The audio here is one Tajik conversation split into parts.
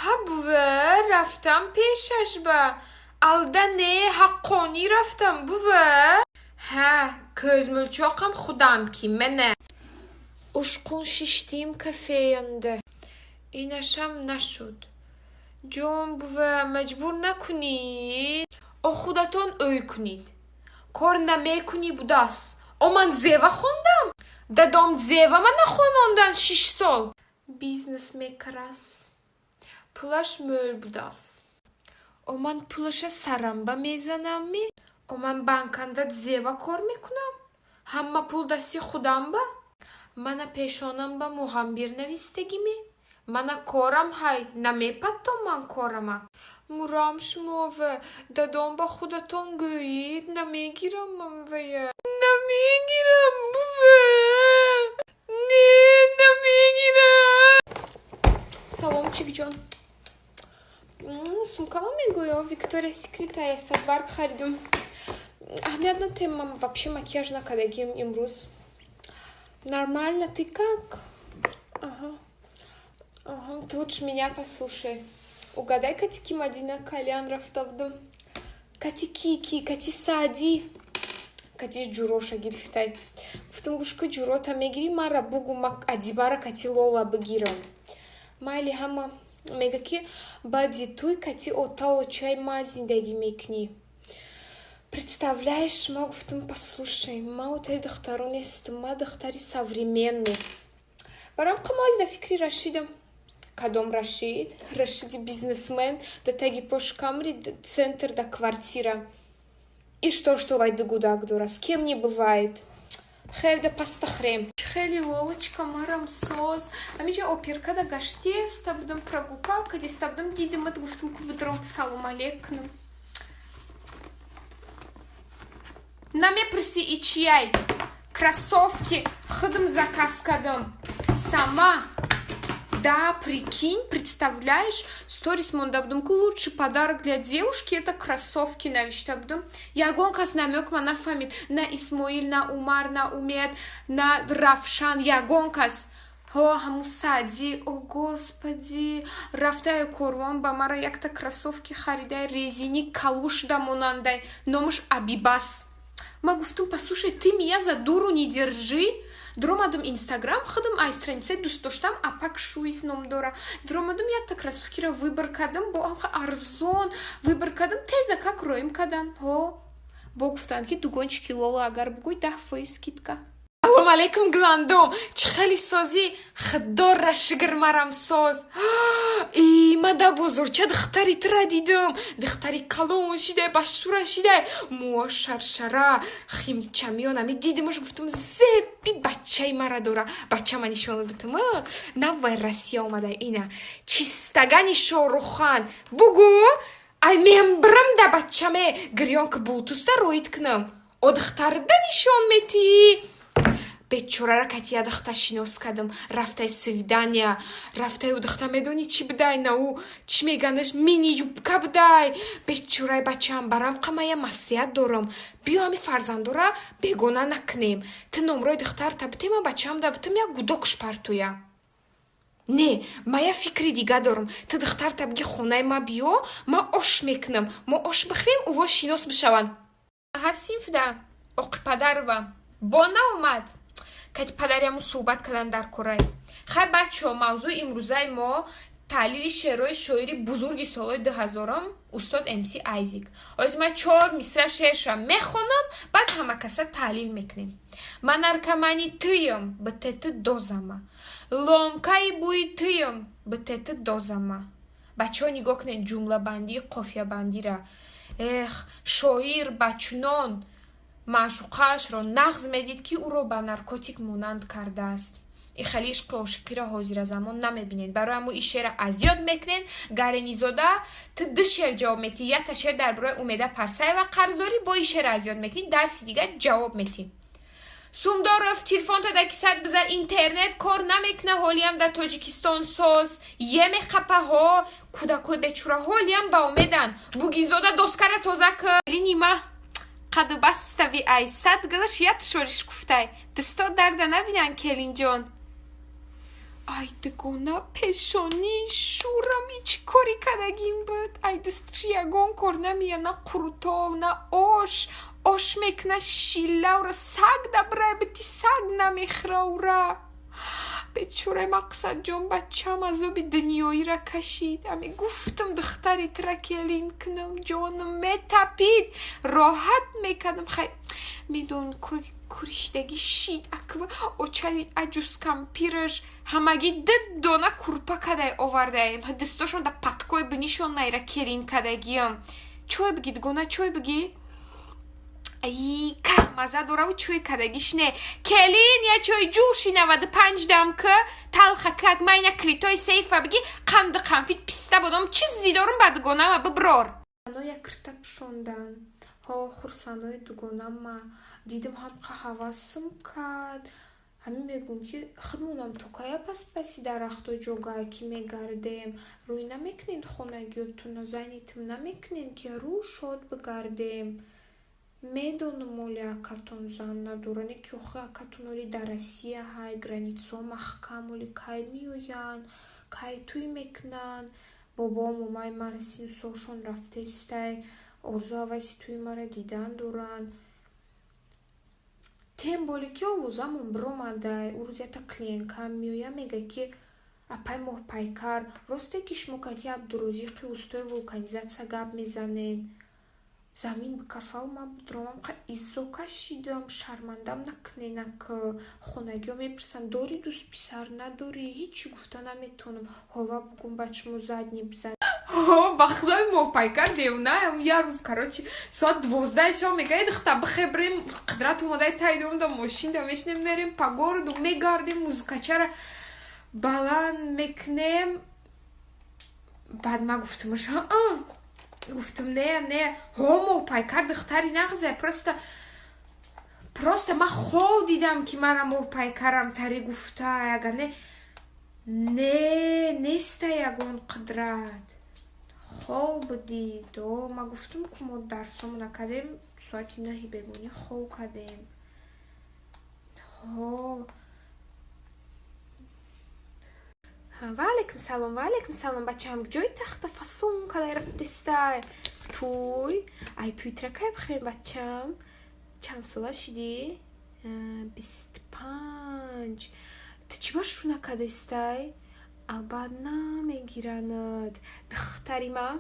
Ҳа, бува, рафтам пешаш ба. Алда не, ҳаққонӣ рафтам, бува. Ҳа, кӯзмӯлчоқам худам ки, мана. Ушқун шиштим кафеянда. Инашам нашуд. Ҷон, бува, маҷбур накунед. О, худатон ӯй кунед. Кор намекунӣ будааст. О, ман зева хондам? Дадом зева мана хонондан 6 сол. Бизнес мекарас. Пулаш мӯл будааст. О, ман пулаша сарамба мезанамми? О, ман банканда зева кор мекунам? Ҳама пул дасти худамба? Мана пешонамба муғамбир навистагими? Мана корам ҳай, намепаттом ман корама. Мурам шумова, дадом ба худатон гӯед, намегирам ман вая. Намегирам, бува. Не, намегирам. Саломчикҷон. Сумкама мегӯё, Виктория Секрет ая Садбарг харидум. Аҳамият натем, ман вообще макияж накардагим имрӯз. Нормально, ты как? Ага. Ага, ты лучше меня послушай. Угадай, кати ки Мадина кальян рафта будам. Кати Кики, кати Саади. Катиш ҷуроша гирифтай. Гуфтам, гӯш ку, ҷурота мегирӣ, мара бугу, ма адибара кати Лола бигирам. Майли, ҳама мега, ки баъди туй кати ота очаи ма зиндагӣ мекунӣ. Представляешь, ма гуфтам: послушай, ма отаи духтаро нестам, ма духтари современный. Барам қамози да фикри Рашидам. Кадом Рашид? Рашиди бизнесмен, да таги пош Камри, центр да квартира. И что, что вай дугудак дора? С кем не бывает. Хеле да пастахрем. Хеле, Лолочка, марам соз. Амиҷа оперкада гаштеста будам, прогулка кадиста будам, дидимат, гуфтам, ку будром салом алейк кунам. Намепурси и чияй? Кроссовки худам заказ кардам. Сама. Да, прикинь, представляешь, сторис монда будам, ку лучший подарок для девушки — это кроссовки навишта будам. Ягон кас намёк ма нафаҳмид. На Исмоил, на Умар, на Умед, на Равшан, ягон кас. Ҳо, ҳамун Саъдӣ, о господи, рафтаю корвон ба мара якта кроссовки харидай, резини калушда монандай, номаш Абибас. Ма гуфтум: послушай, ты меня за дуру не держи. Дуромадам Инстаграм, худам ай страницаи дӯст доштам, Апак Шуис ном дора. Дуромадам, якта кроссовкиро выбор кардам, бо арзон выбор кардам, теза как роим кардан. Ҳо, бо гуфтанд, ки дугончики Лола агар бугӯй, 10% скидка. Салом алейкум, Гландом, чӣ хеле созӣ? Худора шукр, марам соз. И ма да бозорча духтари тура дидам, духтари калон шидай, башура шидай, мӯо шаршара, химчамиён. Ами дидимаш, гуфтам, зеби бачаи мара дора. Бачама нишон додам, наввай Россия омада, ина чистагани Шорухан. Бугӯ, ай мембирам да бачаме гирён ки бултуста роид кунам. О, духтарда нишон метӣ? Бечорара кати я духта шинос кардам, рафтай свидания, рафтай. У духта медонӣ чӣ будай? Нау чӣ меганаш, мини юбка будай. Бечораи бачаам барам қамая маслиҳат дорам: биё, ами фарзандора бегона накунем. Ту номрои духтарта битема, бачаам да битам, як гудокш партоя. Не, ма я фикри дига дорам: ту духтарта биги, хонаи ма биё, ма ош мекунам, мо ош бихӯрем, ӯво шинос бишаванд. Ҳа, синфда оқи падарова бо наомад, кати падариаму суҳбат кардан дар корай. Хай, бачаҳо, мавзӯи имрӯзаи мо таҳлили шеърҳои шоири бузурги солҳои 2000-ум, устод МС Айзик. Оз ман чор мисра шеърша мехонам, баъд ҳама каса таҳлил мекунем. Ман наркомани тыйм, бтт дозама, ломкаи бӯи тыйм, бтт дозама. Бачаҳо, нигоҳ кунед ҷумлабандии қофиябандира. Эх, шоир ба чунон маъшуқаашро нағз медид, ки ӯро ба наркотик монанд кардааст. И хеле ишқи ошиқиро ҳозиразамон намебинед. Барои ҳамо ин шеъра азёд мекунед. Гаренизода, ту ду шеър ҷавоб метиҳӣ: якта шеър дар бораи Умеда Парсаева қарздорӣ, бо ин шеъра азёд мекунӣ, дарси дигар ҷавоб метиҳӣ. Сумдоров, телефонта дар кисат бизар, интернет кор намекуна ҳолиам дар Тоҷикистон. Соз емеқапаҳо, кӯдакои бечура ҳолиам ба умеданд. Бугинзода, доскара тоза кӣ. Нима қаду бастави ай сад гилаш ят шориш гуфтай, дасто дарда набинан, келинҷон. Ай, дугона, пешонӣ шурам, ич кор. Кори кадагим буд. Ай дастчи ягон кор намея, на қурутов, на ош. Ош мекна шилаура, саг дабрай бити, саг намехӯра ура. Бечораи Мақсадҷон, бачаам азоби дунёира кашид. Ами гуфтам, духтари тра келин кунам, ҷонам метапид, роҳат мекардам. Хай, медон, куришидагӣ шид. Аква очаи аҷуз кампираш ҳамагӣ ду дона курпа кадай овардаем. Дастошон да паткои бинишон найра келин кадагиам. Чой бигӣ, дугона, чой бигӣ. Ай, кам маза дораву чой кадагиш не. Келин, я чой ҷӯши 95 дам к талха как майна клитои сейфа бигӣ, қанду қанфит, писта, бодом, чизи дорум ба дугонама биброр. Як кирта пӯшондан. Ҳо, хурсандои дугонама дидим, ҳамқа ҳавасм кард. Ҳамин мегӯм, ки худмонам то кая пас паси дарахто ҷогае ки мегардем? Рӯй намекунен хонагиётуна, зайнитм намекунен, ки рӯ шод бигардем. Медонам, оли акатон зан надора, не ки охи акатон оли дар Россия ҳай, границаҳо маҳкам, оли кай меоянд, кай тӯй мекунанд? Бобо момаи мара сину солшон рафтаистай, орзу ҳаваси тӯи мара дидан доранд. Тем боле ки овозамон биромадай. Ӯ рӯз ята клиенткам меоя, мега, ки апай Моҳпайкар, росте ки шумо кати Абдурозиқи устои вулканизатсия гап мезанед? Замин бикафау, ман бидромам, қа иззо кашидам. Шармандам накуненак, хонагиҳо мепурсанд: дорӣ дӯст писар, надорӣ? Ҳичи гуфта наметавонам. Ҳова бугум, ба шумо задний бизан. Ба худои, Моҳпайкар девонаям. Як рӯз, короче, соат 12 шаб мега: духта, бихе, бирем, қудрат омадай, тайдом да мошин да мешинем, мерем по городу, мегардем, музыкачара баланд мекунем. Баъд ма гуфтумаш, гуфтум: не, не, ҳо, Моҳпайкар духтари нағзе, просто ман хол дидам, ки мара Моҳпайкарам тари гуфта, ягар не, не неста ягон қудрат, хол будӣ. До ма гуфтум, ку мо дарсомо накардем, соати 9 бегонӣ хов кардем. Ҳо, ва алайкум салом, ва алайкум салом, бачаам, ҷои тахта фасон кадай рафтестай? Туй ай туй тракай бихӯрем, бачаам. Чанд сола шидӣ? 25. Ту чӣ ба шу накардестай? Албат намегиранад. Духтари ма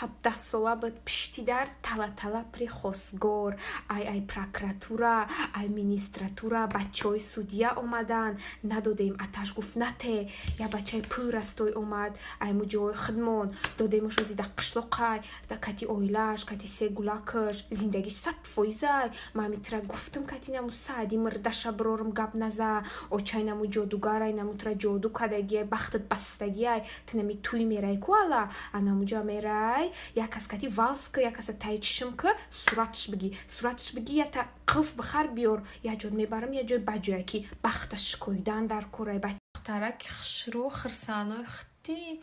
17 сола буд, пишти дар тала-тала при хосгор, ай прокуратура, ай министратура, бачаҳои судья омаданд, надодем. Аташ гуфт: нате. Я бачаи пӯрастой омад, ай муҷоҳои худмон додемошо, зида қишлоқай да кати оилааш, кати се гулакаш зиндагиш 100 фоизай. Ма митра гуфтам, кати наму саади мирдаша бирорам, гап наза. Очай наму ҷодугарай, намутра ҷоду кардагиай, бахтат бастагиай. Ту нами туй мерай ку, ала анамуҷа мерай, як кас кати валс ка, як каса тай чишм ка, суратш бигӣ, суратш бигӣ, ята қилф бихар, биёр, як ҷо мебарам, як ҷой ба ҷоя ки бахта шикоидан дар корай. Духтараки хушрӯ, хирсанои худди,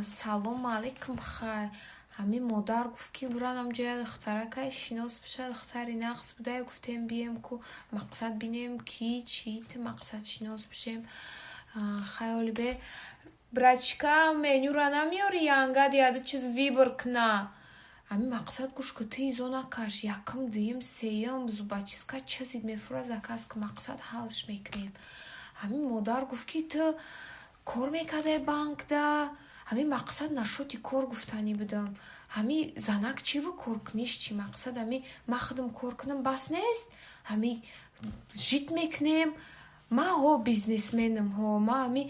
салом алейкум. Хай, ҳамин модар гуфт, ки буранам ҷоя духтаракай шинос биша, духтари нағз будай. Гуфтем, бием ку, мақсад бинем, ки чи ту, мақсад шинос бишем. Хай, олибе брачка, менюра намеёри, янгад яду чиз выбор кна. Ҳамин мақсад, гӯш ку, ту изо накаш, якум, дуюм, сеюм зубочистка чизид мефура, заказ ку, мақсад ҳалш мекунем. Ҳамин модар гуфт, ки ту кор мекардай банкда. Ҳамин мақсад нашоти кор гуфтанӣ будам. Ҳами занак чиву коркуниш чи? Мақсад, ҳами ман худам кор кунам, бас нест? Ҳами жить мекунем. Ма ҳо бизнесменам, ҳо, ма ҳами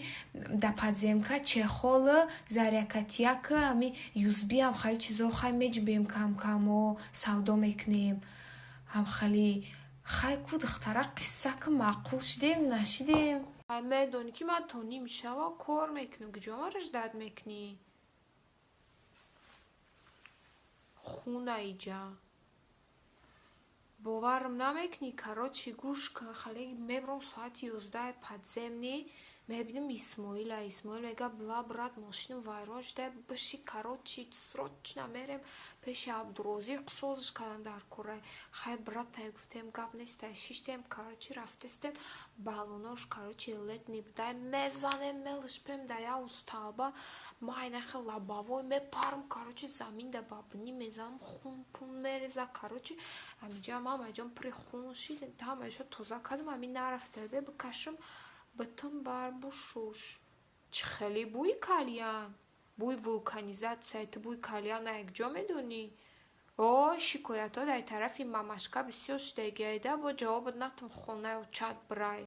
да подземка чехол зарякатияк, ҳами юзбиам, хали чизо хай меҷбем, кам камо савдо мекунем. Ҳам хали хай ку, духтара, қисса ку, маъқул шудем, нашидем? Медонӣ, ки ман то ними шава кор мекунам, куҷо маро ждать мекунӣ? Хуна иҷа боварам намекунӣ. Короче, гӯш кун, халеги мебром соати 11 подземный. Мебинам, Исмоила. Исмоил мега: «Бла, брат, мошинам вайрон шуда, биши, короче, срочно мерем пеши Абдурозиқ, созиш кардан дар кора». Хай, братай, гуфтем, гап нестай. Шиштем, короче, рафтестем. Балонош, короче, летний будай. Мезанем, мелишпем да як усталба. Ма айнахе лобовой мепарам, короче, замин да ба бинӣ мезанам, хун пун мереза, короче, ҳамиҷа мамаҷон пури хун шид. Ҳамаашо тоза кардам. Ҳамин нарафта бе бикашам, битун бар бушуш. Чӣ хеле бӯи кальян, бӯи вулканизатсия. Ту бӯи кальяна якҷо медонӣ? О, шикоятҳо дар тарафи мамашка бисёр шудагиайда. Бо ҷавобат натам, хонаи очат бирай.